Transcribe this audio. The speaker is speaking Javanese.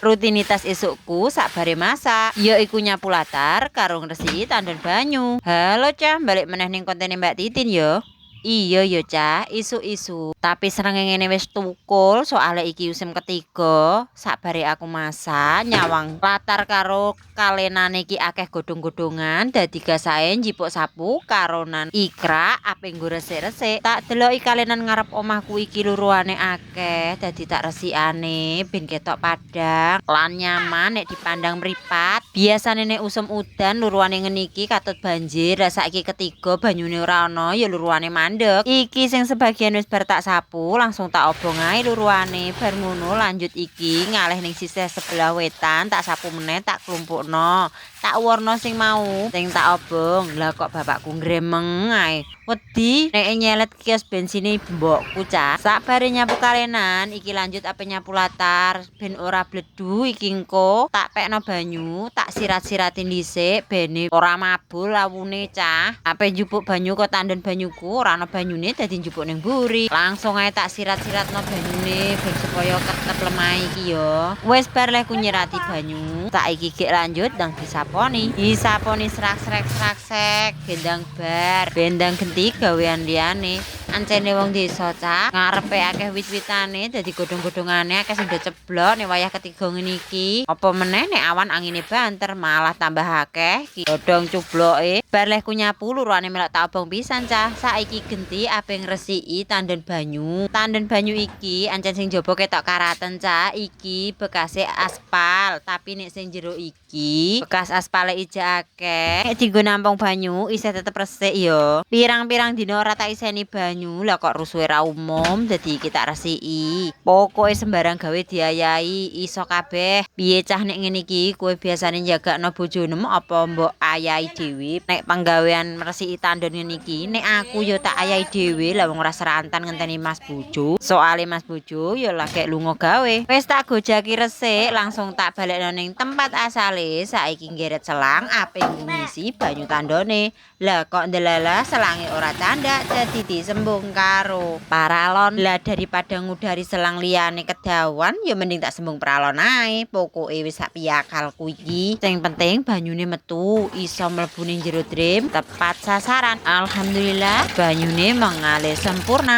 Rutinitas esukku sakbare masak ya iku nyapu latar karo ngresiki tandon banyu. Halo, Cah, balik meneh ning kontene Mbak Titin yo. Iya yo, Cah, isuk-isuk. Tapi srengenge wis tukul, soalnya iki musim ketiga. Sakbare aku masak, nyawang latar karo kalenane iki akeh godhong-godhongan, dadi gasae njipuk sapu karonan ikrak ape nggo resik-resik. Tak deloki kalenan ngarep omahku iki luruhane akeh, dadi tak resikane ben ketok padhang lan nyaman nek dipandang mripat. Biasane nek usum udan luruhane ngene iki katut banjir, lah saiki ketiga banyune ora ana ya luruhane mandek. Iki sing sebagian wis bar tak sapu, langsung tak obong ae luruhane. Bar ngono lanjut iki ngalih ning sisih sebelah wetan, tak sapu meneh, tak klumpukno. Tak warna sing mau sing tak obong. Lah kok bapakku ngremeng ae. Wedi nek nyelet kios bensine mbokku, Cah. Sakbare nyapu kalenan, iki lanjut ape nyapu latar ben ora bledu iki engko. Tak pekno banyu, tak sirat-sirati dhisik bene ora mabul lawune, Cah. Ape njupuk banyu kok tandon banyuku ora ana banyune, dadi njupuk ning mburi. Langsung ae tak sirat-siratno banyune ben supaya ketep lemah iki yo. Wis bar lehku nyirati banyu, saiki gek lanjut ndang disaponi. Disaponi srak-srek srak-sek, gendang bar, bendang genti gawean liyane. Ancene wong desa, Cah, ngarepe akeh wit-witane, dadi godhong-godhongane akeh sing do ceblok nek wayah ketiga ngene iki. Apa meneh nek awan angine banter malah tambah akeh godhong cubloke. Bar lehku nyapu, luruhane melok tak obong pisan, Cah. Saiki genti ape ngresiki tandon banyu. Tandon banyu iki ancen sing jaba ketok karaten, Cah. Iki bekase aspal, tapi nek sing jero iki bekas aspale ijek akeh. Nek dienggo nampung banyu isih tetep resik yo. Pirang-pirang dina ora tak iseni banyu, lah kok rusuhe ra umum, dadi iki tak resiki. Pokoke sembarang gawe diayahi, iso kabeh. Piye, Cah, nek ngene iki kowe biasane njagakno bojonem apa mbok ayahi dhewe? Nek penggawean ngresiki tandon ngene iki, nek aku yo tak ayahi dhewe lah, wong ora serantan ngenteni mas bojo. Soale mas bojo yo lagek lunga gawe. Wis tak gojaki resik, langsung tak balekno ning tempat asale. Saiki nggeret selang ape ngisi banyu tandone. Lah kok ndelala selange ora candak, dadi disembung karo paralon. Lah daripada ngudari selang liyane kedawan ya mending tak sembung paralon ae. Pokoke wis sak piakalku iki. Sing penting banyune metu, iso mlebu ning jero drim tepat sasaran. Alhamdulillah banyune mengalir sempurna.